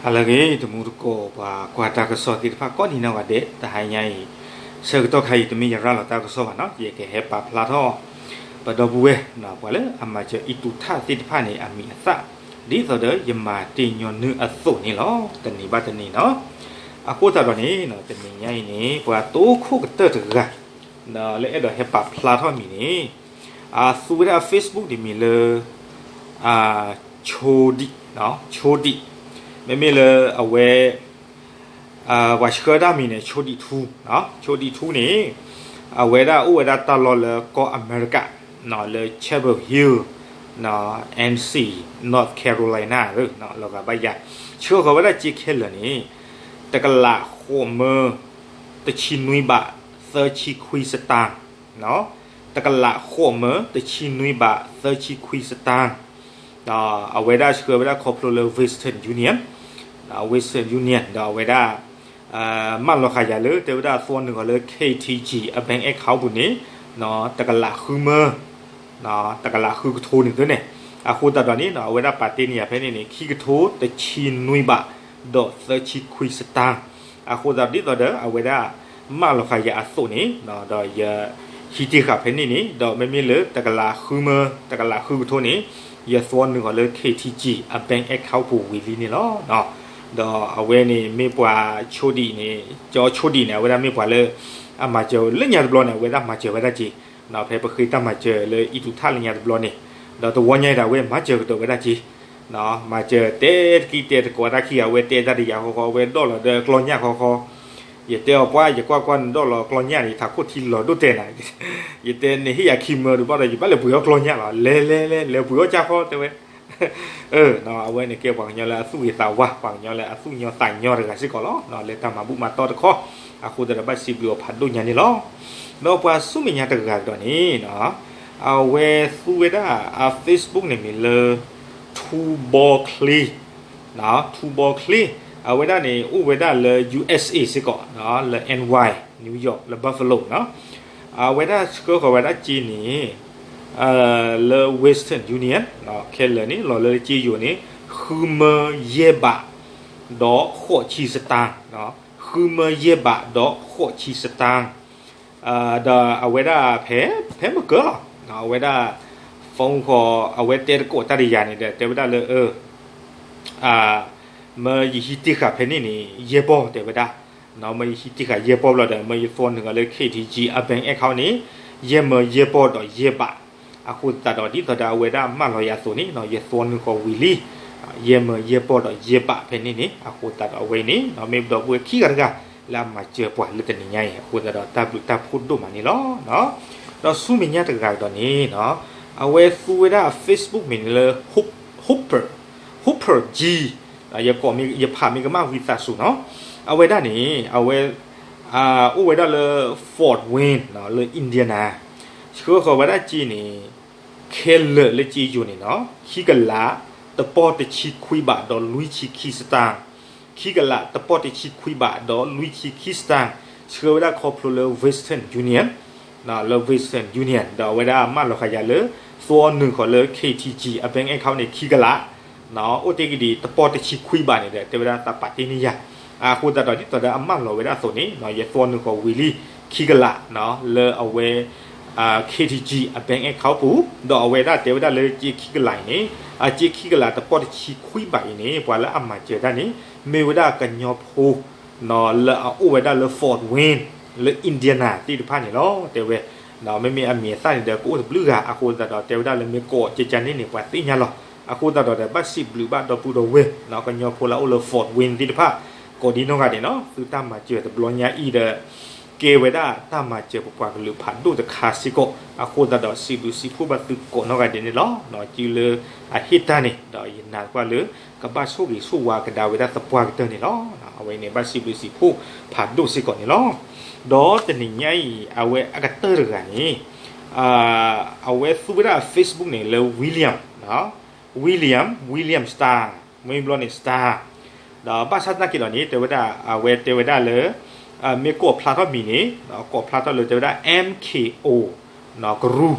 ဟါလၢအဂ့ၤ တမူတကိး ပှၤကွၢ်တၢ်ကစီၣ်သ့ၣ်တဖၣ်ကိးနံၤနီၢ်ဂၤဒဲး တဟါညါအံၤ ဆၢကတီၢ်ခါအံၤ တမ့ၢ်ယရၤလီၤတၢ်ကစီၣ်ဘၣ်နီၤ ယကဟဲပာ်ဖျါထီၣ် ပဒီပုၢ်ဝဲၢ် ပှၤလၢအမၤစၢၤအံၣ်တူၣ်ထၣ်သ့ၣ်တဖၣ်န့ၣ် အမံၤအသၣ် ဒ်သိးဒီးယမၤတ့ၢ်ညီနုၢ်အသိးန့ၣ်လီၤ. တနံၤဘၣ်တနံၤနီၤ အဃိသတးဒီးန့ၣ် တနံၤညါအံၤန့ၣ် ပှၤတိခိၣ်ကတၢၢ်တဂၤ လၢအဲၣ်ဒိးဟဲပာ်ဖျါထီၣ်မံၤန့ၣ် အသူဝဲဒၣ် Facebook န့ၣ်မံၤလၢ ဆိဒံး, ဆိဒံး, မ့မ့ၢ်လၢအဝဲ ပှၤဆှၢတၢ်မံၤန့ၣ် ဆိဒံးထူ, ဆိဒံးထူန့ၣ် အဝဲဒၣ်အိၣ်ဝဲဒၣ်တၢ်လီၢ်လၢကီၢ်အမဲရကၤ လၢ Chapel Hill, NC, North Carolina လီၤဂာ်ဘၣ်ယၤ ဆှၢဃီၤဝဲဒၣ်စ့ခဲလၢာ်န့ၣ် တကလးဃိးမၢ တဆံနွံဘး သၢဆံခွံစတၢ် တကလးဃိးမၢ တဆံနွံဘး သၢဆံခွံစတၢ် ဒီးအဝဲဒၣ်ဆှၢဝဲဒၣ်ခီဖျိလၢ Western Union, Western Union ဒီးအဝဲဒၣ် မၢလီၤဃာ်ယၤလၢ တဲဝဲဒၣ်သွီနုာ်ဃီၤလၢ KTG အ bank account ပူၤန့ၣ် တကလးဃုမၢ တကလးဃုကထိန့ၣ်သ့န့ၣ် အဃိသတးဒီးန့ၣ် အဝဲဒၣ်ပာ်တ့ၢ်န့ၢ်ယၤဖဲန့ၣ်န့ၣ် ခံကထိတဆံနွံဘး ဒီးသၢဆံခွံစတၢ် အဃိသတးဒ်သိးဒီး အဝဲဒၣ်မၢလီၤဃာ်ယၤအသိးန့ၣ် ဒီးယဟံးတ့ၢ်ဃာ်ဖဲန့ၣ်န့ၣ် ဒီးမ့မ့ၢ်လၢတကလးဃုမၢ တကလးဃုကထိန့ၣ် ယသွီနုာ်ဃီၤလၢ KTG အ bank account ပူၤဝံၤလံန့ၣ်လီၤ. ဒီးအဝဲန့ၣ်မ့ၢ်ပှၤဆိဒံးန့ၣ် ကၠီဆိဒံးန့ၣ် အဝဲဒၣ်မ့ၢ်ပှၤလၢ အမၤစၢၤလၢညါတဘျီန့ၣ် အဝဲဒၣ်မၤစၢၤဝဲဒၣ်က့ၤ ဖဲပဃ့တၢ်မၤစၢၤလၢအံၣ်တူၣ်ထၣ်လၢညါတဘျီန့ၣ် ဒီးတဝီညါအံၤဒၣ်ဝဲမၤစၢၤကတၢၢ်ဝဲဒၣ်က့ၤ မၤစၢၤတဲတကံတဲတကိးတၢ်ခံဂၤ အဝဲတဲတၢ်တယၤဃီဃီ အဝဲဒီၣ်လီၤဒီးကျီညၣ်ဃီဃီ ယတဲအီၤပှၤ ယကွၢ်ကွၢ်နဒီၣ်လီၤကျီညၣ် ယထးခိၣ်ထံလီၤဒိၣ်တဲာ်နၤ ယတဲနဟ့ၣ်ယၤခံမၢတဘၣ်ဒီး ယဘၣ်လဲၤပှ့ၤအီၣ်ကျီညၣ်လီၤ လဲၤလဲၤလဲၤ လဲၤပှ့ၤအီၣ်ကၢ်ဃီတဲဝဲ အဝဲန့ၣ်ကဲပှၤကညီလၢအသူၣ်ဂ့ၤသးဝါ ပှၤကညီလၢအသူၣ်ညီသးညီတဂၤစ့ၢ်ကီးလီၤ လၢတၢ်မၤဘူၣ်မၤတီတခီ အဃိသတးဒီးဘၣ်စံးဘျုးအီၤဖးဒိၣ်ညါန့ၣ်လီၤ. ဒီးပှၤဆူမဲာ်ညါတဂၤကဒီးန့ၣ် အဝဲသူဝဲဒၣ်အ Facebook န့ၣ်မ့ၢ်လၢ ထူဘီချ့ ထူဘီချ့ အဝဲဒၣ်န့ၣ် အိၣ်ဝဲဒၣ်လၢ USA စ့ၢ်ကီး လၢ N Y New York လၢ Buffalo နီၤ အဝဲဒၣ်ဆှၢဃီၤဝဲဒၣ်စ့န့ၣ် လၢ Western Union ခဲလၢာ်န့ၣ် လီၤလၢစ့ယိၤန့ၣ် ဃုမၢယဲၢ်ဘး ဒီးဃိးဆံစတၢ် ဃုမၢယဲၢ်ဘး ဒီးဃိးဆံစတၢ် ဒီးအဝဲဒၣ်ဖဲ ဖဲမုၢ်ကၢလီၤ အဝဲဒၣ် phone ဃီ အဝဲတဲတကိးတၢ်တယၤန့ၣ်ဒီး တဲဝဲဒၣ်လၢ မၢယဟံးတ့ၢ်ဃာ်ဖဲန့ၣ်န့ၣ် ယဲၢ်ပီၢ်တဲဝဲဒၣ် မၢယဟံးတ့ၢ်ဃာ်ယဲၢ်ပီၢ်ဘျီဒီး မၢယသွီနုာ်ဃီၤလၢ KTG အ bank account န့ၣ် ယဲၢ်မၢယဲၢ်ပီၢ်ဒီးယဲၢ်ဘး အဃိသတးဒီးဒ်သိးဒီးအဝဲဒၣ်မၢလီၤယၤအသိးန့ၣ် ယသွီနုာ်ဃီၤဝံၤလံ ယဲၢ်မၢယဲၢ်ပီၢ်ဒီးယဲၢ်ဘးဖဲန့ၣ်န့ၣ် အဃိသတးဒီးအဝဲအံၤန့ၣ် မ့ၢ်ပဒီပုၢ်ဝဲၢ်ခံဂၤတဂၤ လၢအမၤစၢၤပှၤလၢတနံၤညါအံၤ အဃိသတးဒီးတၢ်ဘျုးတၢ်ဖှိၣ်ဒိၣ်မးန့ၣ်လီၤ. ဒီးဆူမဲာ်ညါတဂၤကဒီးန့ၣ် အဝဲသူဝဲဒၣ် Facebook မ့ၢ်န့ၣ်လၢ Hooper, Hooper G ယဖးမ့ၢ်ကမၣ်ဝံသးစူၤနီၤ အဝဲဒၣ်န့ၣ် အဝဲ အိၣ်ဝဲဒၣ်လၢ Fort Wayne လၢ Indiana ဆှၢဃီၤဝဲဒၣ်စ့န့ၣ် ခဲလၢာ်လၢစ့ယိၤန့ၣ်နီၤ ခံကလး တပီၢ်တဆံခွံဘးဒီးလွံၢ်ဆံခံစတၢ် ခံကလးတပီၢ်တဆံခွံဘးဒီးလွံၢ်ဆံခံစတၢ် ဆှၢဝဲဒၣ်ခီဖျိလၢ Western Union လၢ Western Union ဒီးအဝဲဒၣ်မၢလီၤဃာ်ယၤလၢ သွီနုာ်ဃီၤလၢ KTG အ bank account န့ၣ် ခံကလး အိၣ်တ့ၢ်ကဒံးတပီၢ်တဆံခွံဘးန့ၣ်ဒီး တဲဝဲဒၣ်သးပာ်တ့ၢ်န့ၢ်ယၤ အဃိသတးဒီးဒ်သိးဒီးအမၢလီၤဝဲဒၣ်အသိးန့ၣ် ယသွီနုာ်ဃီၤဝံၤလံ ခံကလး လၢအဝဲ KTG အ bank account ပူၤ ဒီးအဝဲဒၣ်တဲဝဲဒၣ်လၢစ့ခံကလးအံၤန့ၣ် အစ့ခံကလးတပီၢ်တဆံခွံဘးအံၤန့ၣ် ပှၤလၢအမၤစၢၤတၢ်န့ၣ် မ့ၢ်ဝဲဒၣ်ကညီဖိ လၢအအိၣ်ဝဲဒၣ်လၢ Fort Wayne လၢ Indiana သ့ၣ်တဖၣ်န့ၣ်လီၤ တဲဝဲ မ့မ့ၢ်အမံၤအသၣ်န့ၣ်ဒီးကအိၣ်တဘျုးဂၤ အဃိသတးဒီးတဲဝဲဒၣ်လၢမ့ၢ်ကိးကကန့ၣ်န့ၣ် ပှၤသ့ၣ်ညါလီၤ အဃိသတးဒီးဘၣ်စံးဘျုးဘၣ်ဒီပုၢ်ဒီဝဲၢ် ကညီဖိလၢအအိၣ်လၢ Fort Wayne သ့ၣ်တဖၣ် ကိးဒံနီၢ်ဂၤဒဲးနီၤ သုတၢ်မၤစၢၤတဘျီညါအံၤဒီး ကဲဝဲဒၣ်တၢ်မၤစၢၤပပှၤကလုာ်ဖးဒိၣ်တခါစ့ၢ်ကီး အဃိသတးဒီးစံးဘျုးစံးဖှိၣ်ဘၣ်သုကိးနီၢ်ဂၤဒဲးန့ၣ်လီၤ. ကၠုလၢအဟ့ၣ်တၢ်န့ၣ် ဒီးယနာ်သပှၢ်လၢ ကဘၣ်ဆိၣ်ဂ့ၤဆိၣ်ဝါကဒါဝဲဒၣ်သပှၢ်ကတၢၢ်န့ၣ်လီၤ. အဝဲန့ၣ်ဘၣ်စံးဘျုးစံးဖှိၣ်ဖးဒိၣ်စ့ၢ်ကီးန့ၣ်လီၤ. ဒီးတနံၤညါအံၤ အဝဲအကတၢၢ်တဂၤန့ၣ် အဝဲသူဝဲဒၣ် Facebook န့ၣ်လၢ William, William, William Star, မ့ၢ်ဘျီန့ၣ် Star ဒီးဘၣ်ဆၣ်သနာ်က့ဒီးန့ၣ် တဲဝဲဒၣ် အဝဲတဲဝဲဒၣ်လၢ မ့ၢ်ကိးဖျါထီၣ်မံၤန့ၣ် ကိးဖျါထီၣ်လၢတဲဝဲဒၣ် MKO ကရူၢ်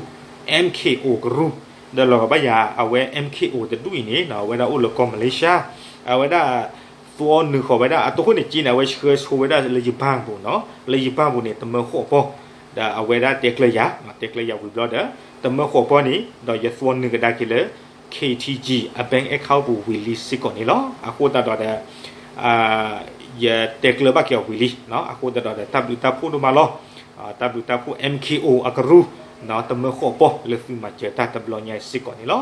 MKO ကရူၢ် ဒီးလီၤဂာ်ဘၣ်ယၤ အဝဲ MKO တဒူၣ်အံၤန့ၣ် အဝဲဒၣ်အိၣ်လၢကီၢ် Malaysia အဝဲဒၣ် သွီနုာ်ဃီၤဝဲဒၣ် အတိခိၣ်န့ၣ်က့န့ၣ် အဝဲဆှၢဆိဝဲဒၣ်လၢယဘၣ်ပူၤနီၤ, လၢယဘၣ်ပူၤန့ၣ် တမၢဃိးပီၢ်, ဒီးအဝဲဒၣ်တဲကျၢၤယၤ, တဲကျၢၤယၤဝံၤဘျီဒီး တမၢဃိးပီၢ်န့ၣ် ဒီးယသွီနုာ်ကဒါက့ၤလၢ K T G အ bank account ပူၤဝံၤလံစ့ၢ်ကီးန့ၣ်လီၤ. အဃိသတးဒီး ယတဲကျၢၤဘၣ်က့ၤအီၤဝံၤလံ, အဃိသတးဒီး တၢ်ဘျုးတၢ်ဖှိၣ်ဒိၣ်မးလီၤ. တၢ်ဘျုးတၢ်ဖှိၣ် M K O အကရူၢ်, တမၢဃိးပီၢ်လၢသုမၤစၢၤတၢ်တဘျီညါအံၤစ့ၢ်ကီးန့ၣ်လီ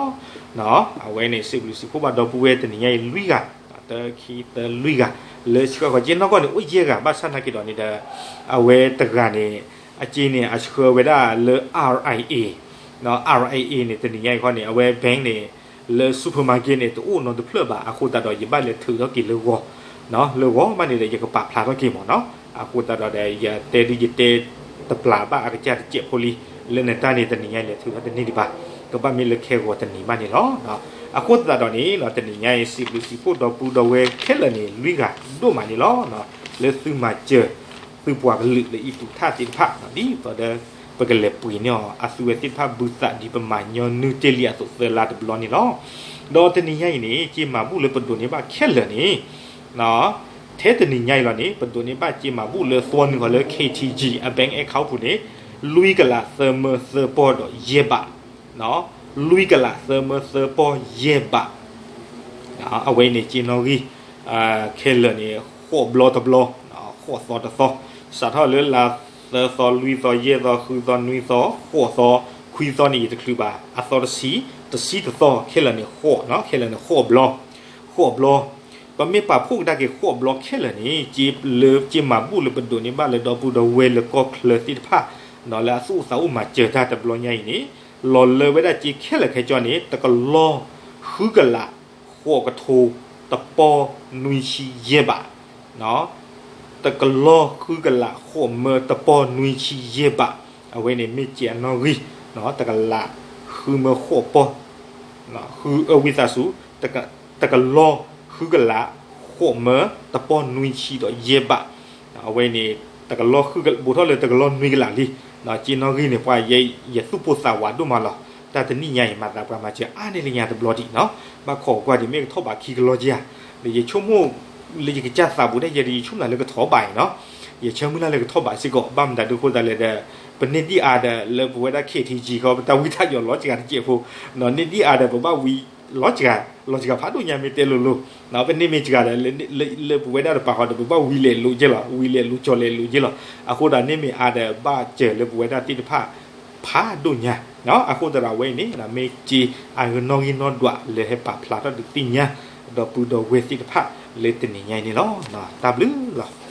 ၤ. အဝဲန့ၣ် စံးဘျုးစံးဖှိၣ်ဘၣ်ဒီပုၢ်ဝဲၢ်တနံၤညါအံၤလွံၢ်ဂၤ, တၢ ခံ သၢ လွံၢ်ဂၤ, လၢဆှၢဃီၤက့နီၢ်ကီၢ်န့ၣ် အိၣ်ယဲၢ်ဂၤ ဘၣ်ဆၣ်နာ်က့ဒီးန့ၣ်ဒီး အဝဲတဂၤန့ၣ် အက့န့ၣ် အဆှၢဝဲဒၣ်လၢ R I A, R I A န့ၣ် တနံၤညါအံၤခီန့ၣ် အဝဲ bank န့ၣ် လၢ supermarket န့ၣ် တအိၣ်နီတဖျၢၣ်ဘၣ်. အဃိသတးဒီး ယဘၣ်လဲၤထုးထီၣ်က့ၤလၢဂီၤ, လၢဂီၤဘၣ်န့ၣ်ဒီး ယကပာ်ဖျါထီၣ်က့ၤမ့ၢ်နီၤ. အဃိသတးဒီး ယတဲဒုးယတဲတပျၢ်ဘၣ်အကစၢ်တစဲးဖိလံ, လၢနတၢ်န့ၣ် တနံၤညါအံၤလဲၤထုးထီၣ်တန့ၢ်ဒံးဘၣ်, ကဘၣ်မ့ၢ်လၢခဲဂီၤတနံၤဘၣ်န့ၣ်လီၤ. အဃိသတးဒီးန့ၣ် တနံၤညါအံၤ စံးဘျုးစံးဖှိၣ်ဒီပုၢ်ဒီဝဲၢ်ခဲလၢာ်န့ၣ် လွံၢ်ဂၤဒိၣ်မးန့ၣ်လီၤ. လၢသုမၤစၢၤ သုပှၤကလုာ်လၢအံၤပူၤထၣ်သ့ၣ်တဖၣ် ဒ်သိးဒီး ပကလဲၤပှ့ၤန့ၢ်အီၤ အသုဝဲသ့ၣ်တဖၣ်ဘုသး ဒ်ပမၤညီနုၢ်တ့ၢ်လံအသိးသၢလါတဘျီန့ၣ်လီၤ. ဒီးတနံၤညါအံၤန့ၣ် စ့မၤဘူၣ်လၢပဒိးန့ၢ်ဘၣ်ခဲလၢာ်န့ၣ် ထဲတနံၤညါအံၤလီၤန့ၣ် ပဒိးန့ၢ်ဘၣ်စ့မၤဘူၣ်လၢသွီနုာ်ဃီၤလၢ K T G အ bank account ပူၤန့ၣ် လွံၢ်ကလးသၢမၢသၢပီၢ်ဒီးယဲၢ်ဘး, လွံၢ်ကလးသၢမၢသၢပီၢ်ယဲၢ်ဘး အဝဲအံၤန့ၣ် စ့နီၣ်ဂံၢ် ခဲလၢာ်န့ၣ် ဃိးဘျီတဘျီ, ဃိးသီတသီ, စးထီၣ်လၢလါသၢသီ လွံၢ်သီ ယဲၢ်သီ ဃုသီ နွံသီ ဃိးသီ ခွံသီန့ၣ် ယတချုးဘၣ် အသီတဆံ တဆံတသီ ခဲလၢာ်န့ၣ်ဃိး, ခဲလၢာ်န့ၣ်ဃိးဘျီ, ဃိးဘျီ, ပမ့ၢ်ပာ်ဖှိၣ်ကဒါက့ၤဃိးဘျီခဲလၢာ်န့ၣ် စ့လၢစ့မၤဘူၣ်လၢပဒိးန့ၢ်ဘၣ်လၢဒီပုၢ်ဒီဝဲၢ်လၢကီၢ်ချၢသ့ၣ်တဖၣ် လၢအသူၣ်အိၣ်သးအိၣ်မၤစၢၤတၢ်တဘျီညါအံၤန့ၣ် လီၤလၢဝဲဒၣ်စ့ခဲလၢာ်ခဲဆ့န့ၣ် တကလီၢ်ဃုကလး ဃိးကထိ တပီၢ်နွံဆံယဲၢ်ဘး, တကလီၢ်ဃုကလး ဃိးမၢတပီၢ်နွံဆံယဲၢ်ဘး, အဝဲန့ၣ်မ့ၢ်စ့အနီၣ်ဂံၢ်, တကလး ဃုမၢဃိးပီၢ်, ဝံသးစူၤ, တကလီၢ်ဃုကလး ဃိးမၢတပီၢ်နွံဆံဒီးယဲၢ်ဘး, အဝဲန့ၣ် တကလီၢ်ဃု ဘူးထီၣ်လၢတကလီၢ်နွံကလးလံ, စ့နီၣ်ဂံၢ်န့ၣ် ပှၤယဲ ယသူၣ်ပိၢ်သးဝးဒိၣ်မးလီၤ. တၢ်တနံၣ်ညါအံၤ မၤသးပှၤမၤစၢၤအါန့ၢ်လၢညါတဘျီဒံးနီၤ, ဘၣ်ခိးကွၢ်ဒံး မ့ၢ်ကထီၣ်ဘးခံကလီၢ်က့ဧါ, ဒီးယဆိကမိၣ် လၢယကစၢ်သးပူၤဒၣ်ယဲဒီး ယဆိကမိၣ်လၢကထီၣ်ဘးအံၤနီၤ, ယဆၢမုၢ်လၢ်လၢကထီၣ်ဘးစ့ၢ်ကီး, ဘၣ်မတၤဒုးအဃိသတးလဲၣ်ဒီး ပန့ၢ်ဒံၣ်အါဒီး လၢပဝဲဒၣ် K T G ဃီ ပတၢ်ဝံတၢ်ယိးလီၤစှၤတစဲးဖိ, န့ၢ်ဒံၣ်အါဒီး ပဘၣ်ဝံလီၤစှၤ, လီၤစှၤဖးဒိၣ်ညါ မ့ၢ်တဲလိၤလိၤ, ပန့ၢ်မ့ၢ်စှၤဒီး လၢပဝဲဒၣ်တပၤဃီဒီး ပဘၣ်ဝံလဲၤလိၤက့လီၤ, ဝံလဲၤလိၤကၠီၤလဲၤလိၤက့လီၤ, အဃိဒီး န့ၢ်မ့ၢ်အါဒီး ဘၣ်စၢၤလၢပဝဲဒၣ်သ့ၣ်တဖၣ် ဖးဒိၣ်ညါ, အဃိသတးဒီး အဝဲအံၤန့ၣ် မ့ၢ်စ့အဂ့ၤနီၣ်ဂံၢ်နီၣ်ဒွးလၢဟဲပာ်ဖျါထီၣ်ဒုးသ့ၣ်ညါ ဒီပုၢ်ဒီဝဲၢ်သ့ၣ်တဖၣ် လၢတနံၤညါအံၤန့ၣ်လီၤ. တၢ်ဘျုးလီၤ.